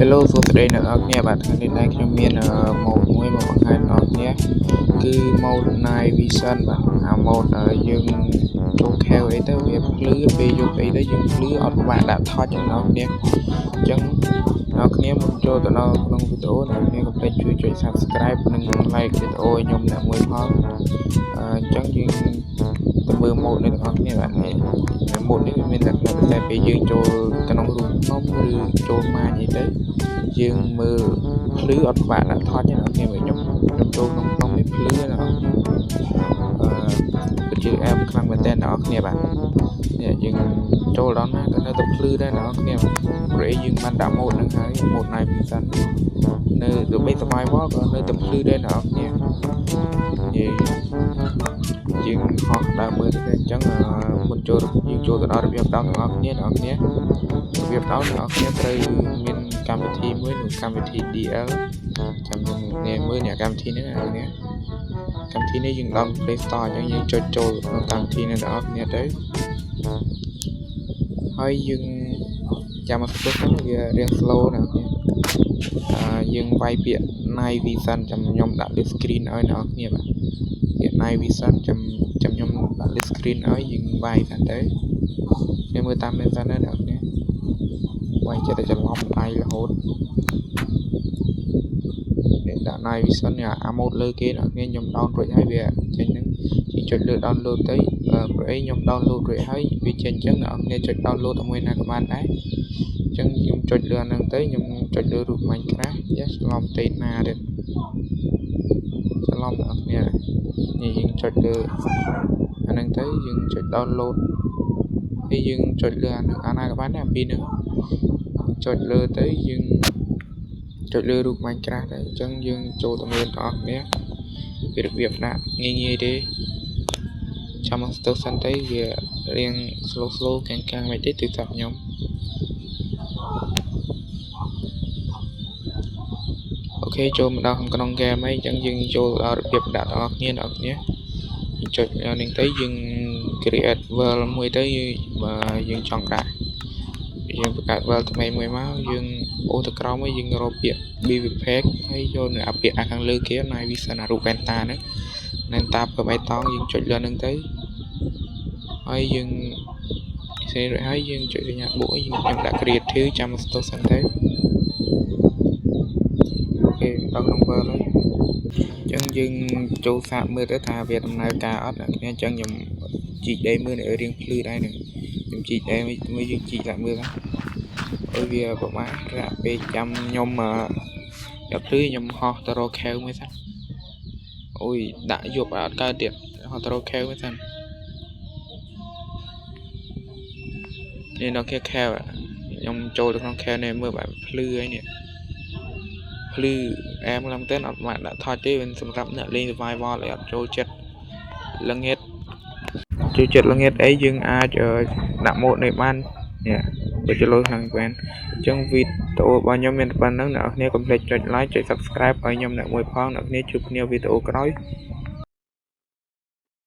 Hello សួស្តីអ្នកនរគ្នាបាទថ្ងៃនេះដែរខ្ញុំមានម៉ូដមួយមកបង្ហាញអ្នកនរគ្នាគឺម៉ូដ Night Vision បាទអាម៉ូដយើងចូលខែវអីទៅវាភ្លឺពេលយប់អីទៅយើងភ្លឺអត់ពិបាកដាក់ថតអ្នកនរគ្នាអញ្ចឹងអ្នកគ្នាមុនចូលទៅដល់ក្នុងវីដេអូអ្នកគ្នាកុំភ្លេចជួយចុច Subscribe និង Like វីដេអូឲ្យខ្ញុំអ្នកមួយផងអញ្ចឹងយើងទៅមើលម៉ូដនេះទាំងអស់គ្នាបាទនេះម៉ូដនេះវាមានលក្ខណៈពិសេសពេលយើងចូលក្នុងរូងភ្នំឬចូលម៉ាញអីទៅយើងមើលភ្លឺអត់ពិបាកដាក់ថតទេអ្នកគ្នាខ្ញុំខ្ញុំចូលក្នុងភ្នំនេះភ្លឺណាអ្នកគ្នាអឺពិតជាអែមខ្លាំងមែនតើអ្នកគ្នាបាទនេះយើងចូលដល់ណាក៏នៅតែភ្លឺដែរអ្នកគ្នាព្រោះអីយើងបានដាក់ម៉ូដហ្នឹងហើយម៉ូដ Night Vision នៅទោះបី survival ក៏នៅតែភ្លឺដែរអ្នកគ្នានិយាយយើងហោះដើមមើលទៅអញ្ចឹងមុនចូលយើងចូលទៅដល់របៀបដោនទាំងអស់គ្នាអ្នកគ្នារបៀបដោនអ្នកគ្នាត្រូវមានកម្មវិធីមួយនោះកម្មវិធី DL ចាំខ្ញុំនេះមើលអ្នកកម្មវិធីហ្នឹងអ្នកគ្នាកម្មវិធីនេះយើងដោន Play Store អញ្ចឹងយើងចុចចូលក្នុងកម្មវិធីនេះទាំងអស់គ្នាទៅហើយយើងចាំមកស្ទះហ្នឹងវារៀង slow អ្នកគ្នាអឺយើងវាយពាក្យ Night Vision ចាំខ្ញុំដាក់លើ screen ឲ្យអ្នកគ្នាបាទពាក្យ Night Vision ចាំចាំខ្ញុំដាក់លើ screen ឲ្យយើងវាយសិនទៅខ្ញុំមើលតាមនេះសិនណាអ្នកគ្នាវាយចិត្តតែច្រឡំដៃរហូតនេះដាក់ Night Vision នេះអាម៉ូតលើគេអ្នកគ្នាខ្ញុំ down រួចហើយវាចេញហ្នឹងយើងចុចលើ download ទៅព្រោះអីខ្ញុំ download រួចហើយវាចេញអញ្ចឹងអ្នកគ្នាចុច download តែមួយណាក៏បានដែរអញ្ចឹងខ្ញុំចុចលើអាហ្នឹងទៅខ្ញុំចុចលើរូប Minecraft យ៉ាច្រឡំទេណាទៀតច្រឡំអ្នកគ្នានេះយើងចុចលើអាហ្នឹងទៅយើងចុច download ហើយយើងចុចលើអាហ្នឹងអាណាក៏បានដែរអាពីរហ្នឹងចុចលើទៅយើងចុចលើរូប Minecraft ទៅអញ្ចឹងយើងចូលទៅមើលទាំងអស់គ្នាពីរបៀបដាក់ងាយងាយទេចាំមកស្ទើសិនទៅវារៀង slow slow កាំងកាំងមិនទេទូរស័ព្ទខ្ញុំអូខេចូលមកដល់ក្នុងហ្គេមហើយអញ្ចឹងយើងចូលដល់របៀបដាក់ទាំងអស់គ្នាអ្នកគ្នាចុចនេះទៅយើង create world មួយទៅបើយើងចង់ដាក់យើងបង្កើត world ថ្មីមួយមកយើងអូសទៅក្រោមមកយើងរកពាក្យ BV pack ហើយយកនៅអាពាក្យអាខាងលើគេ Night Vision អារូបវ៉ែនតាហ្នឹងវ៉ែនតាពណ៌បៃតងយើងចុចលើហ្នឹងទៅហើយយើងសេរួចហើយយើងចុចសញ្ញាបូកយើងខ្ញុំដាក់ creative ចាំស្ទើសិនទៅអូខេដល់ក្នុង world ហើយអញ្ចឹងយើងចូលសាកមើលទៅថាវាដំណើរការអត់អ្នកគ្នាអញ្ចឹងខ្ញុំជីកដីមើលនៅរៀងភ្លឺដែរនឹងខ្ញុំជីកដីមើលយើងជីកដាក់មើលអើយវាប្រហែលរយៈពេលចាំខ្ញុំដល់ភ្លឺខ្ញុំហោះទៅរកខែវមួយសិនអូយដាក់យប់អត់កើតទៀតហោះទៅរកខែវមួយសិននេះដល់គេខែវខ្ញុំចូលទៅក្នុងខែវនេះមើលបែបភ្លឺហើយនេះភ្លឺអែមខ្លាំងមែនអត់បានដាក់ថតទេសម្រាប់អ្នកលេង survival ឲ្យអត់ចូលចិត្តល្ងិតចូលចិត្តល្ងិតអីយើងអាចដាក់ម៉ូតនេះបាននេះបើចលខាងបានអញ្ចឹងវីដេអូរបស់ខ្ញុំមានប៉ុណ្្នឹងអ្នកនរគ្នាកុំភ្លេចចុច like ចុច Subscribe ឲ្យខ្ញុំអ្នកមួយផងអ្នកគ្នាជួបគ្នាវីដេអូក្រោយ